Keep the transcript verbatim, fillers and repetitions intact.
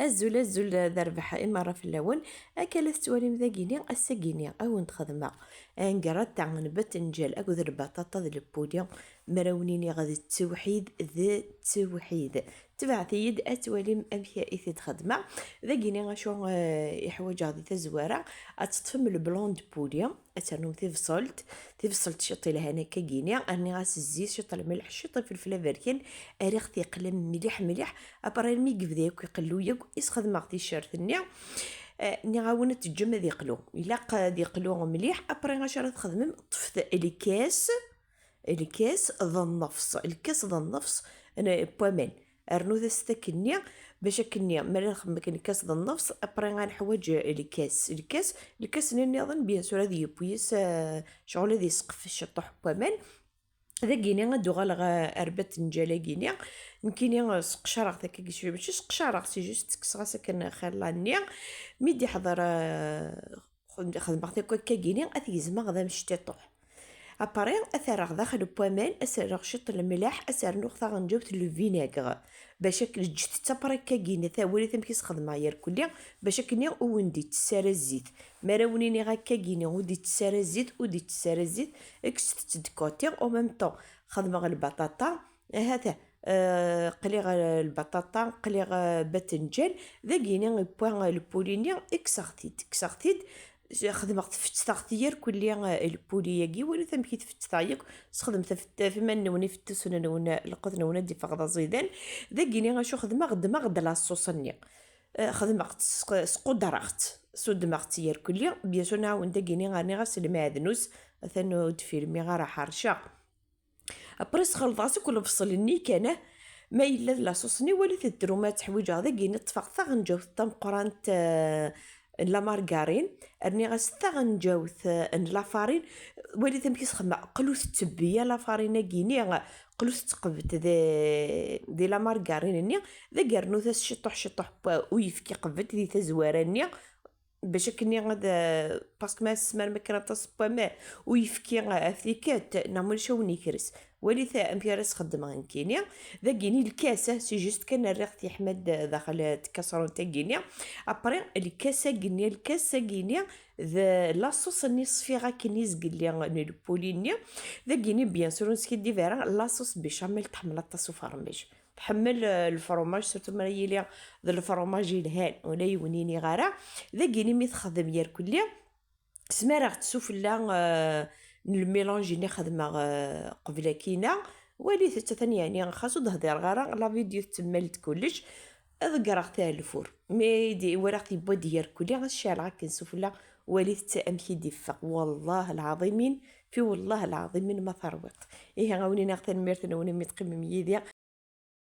Azul, azul d rrbeḥ i merra fell-awen. Akka la tettwalim dagini, ass-agini a wen-d-xedmeɣ angrata n batenǧal akked lbaṭaṭa d lpuli, mi ara wen-iniɣ d ttewḥid, d ttewḥid. Tebɛet-iyi-d ad twalim amek i t-id-xedmeɣ. Dagini acu, eh, i ḥwaǧeɣ di tazwara, ad teṭṭfem le blanc de poulet, ad ternum tibṣelt, tibṣelt ciṭ ilhan akka gini, rniɣ-as zzit, ciṭ lmelḥ, ciṭ ifelfel aberkan, rriɣ-t yeqlem mliḥ mliḥ, après mi yebda yakk iqellu yakk, i sxedmeɣ ticcert-nni. Eh, nniɣ-awen ad teǧǧem ad iqlu, ilaq ad iqlu mliḥ, après acu ara txedmem, ṭṭfet lkas, lkas d nnefṣ, lkas d nnefṣ n, n waman. Rnu tastak-nni, bac akkenni, mi ara nxemmem akken lkas d nnefṣ, après ad neḥwaǧ lkas. Lkas, lkas-nni nniḍen, bien sûr, ad yewwi yes, eh, ccɣel ad yesqef ciṭuḥ n waman. Dagini ad d-uɣaleɣ, eh, ar batenǧal-agini. Nekkini, eh, sqecreɣ-t akka, mačči sqecreɣ, c'est juste kkseɣ-as akken xilla-nni. Mi d-iḥḍer, eh, xedmeɣ-t akk akka-gini, ad t-gezmeɣ d amectiṭuḥ. Après, ad t-rreɣ daxel n waman, ad s-rreɣ ciṭ n lemleḥ, ad s-rnuɣ taɣenǧawt n lvinagre. Bac akken ǧǧet-tt après akka-gini, tawalit amek i s-xedmeɣ yerkulli, bac akken ur wen-d-ittess ara zzit. Mi ara wen-iniɣ akka-gini, ur d-ittess ara zzit, ur d-ittess ara zzit, kkset-tt de côté, en même temps, xedmeɣ lbaṭaṭa, ahat, eh, qliɣ, eh, lbaṭaṭa, qliɣ, eh, batenǧal, dagini, wwa, eh, lpuli-nni, kkseɣ-t-id, kkseɣ-t-id, xedmeɣ-t, fettteɣ-t yerkulli, eh, lpuli-agi, walit amek i t-fettteɣ yakk, sxedmet ɣef, ɣef iman-nwen ifettusen-nwen, lqut-nwen ad d-iffeɣ d aẓidan. Dagini acu xedmeɣ, ddmeɣ-d laṣuṣ-nni. Eh, xedmeɣ-tt, sq-, squdreɣ-tt, sudmeɣ-tt yerkulli. Bien sûr, nɛawen dagini rniɣ-as lmeɛdnus, atan ur d-filmiɣ ara ḥerceɣ. Après, sxelḍeɣ-as akk lebṣel-nni kan, ah, ma yella d laṣuṣ-nni, walit-d tru ma tteḥwiǧeɣ dagini, ṭṭfeɣ taɣenǧawt tameqqrant, eh, n la margarine, rniɣ-as taɣenǧawt, eh, n la farine, walit amek i s-xedmeɣ, qlut ttebbiya la farine-agi-ni, qlut ttqebet di, di la margarine-nni, dagi rnut-as ciṭuḥ, ciṭuḥ n uyefki qebet di tazwara-nni, bac akken ad, parce que ma tesmar ma kra aṭas n waman, uyefki ɣef tikkelt, neɣ ma ulac ad wen-yekres. Walit amek ara s-xeddmeɣ nekkini. Dagini lkas, ah, c'est juste kan rriɣ-t yeḥma-d daxel tkasront-agi-ni. Après, lkas-agi-ni, lkas-agi-ni, d laṣuṣ-nni ṣfiɣ akken i zgelli n lpuli-nni. Dagini, bien sûr, ur neskiddib ara, laṣuṣ béchamel tḥemmel aṭas ufermaj. Tḥemmel, eh, lefrumaj, surtout mi ara yili d lefrumaj yelhan, ula yiwen iniɣ ara. Dagini mi texdem yerkulli, smareɣ-tt sufella, eh, n lmilanj-nni xedmeɣ, eh, qbel akina. Walit-tt atan, yeɛni, xas ur d-hdireɣ ara, la vidéo tettemmal-d kullec. Ḍeggreɣ-t ar lfur. Mi d-, walaɣ-t yewwa-d yerkulli, ad ceɛleɣ akken sufella, walit-tt amek i d-iffeɣ. Wallah lɛaḍimin, fi wallah lɛaḍimin ma terwiḍ. Ihi, a wen-iniɣ tanemmirt-nwen imi teqqimem yid-i.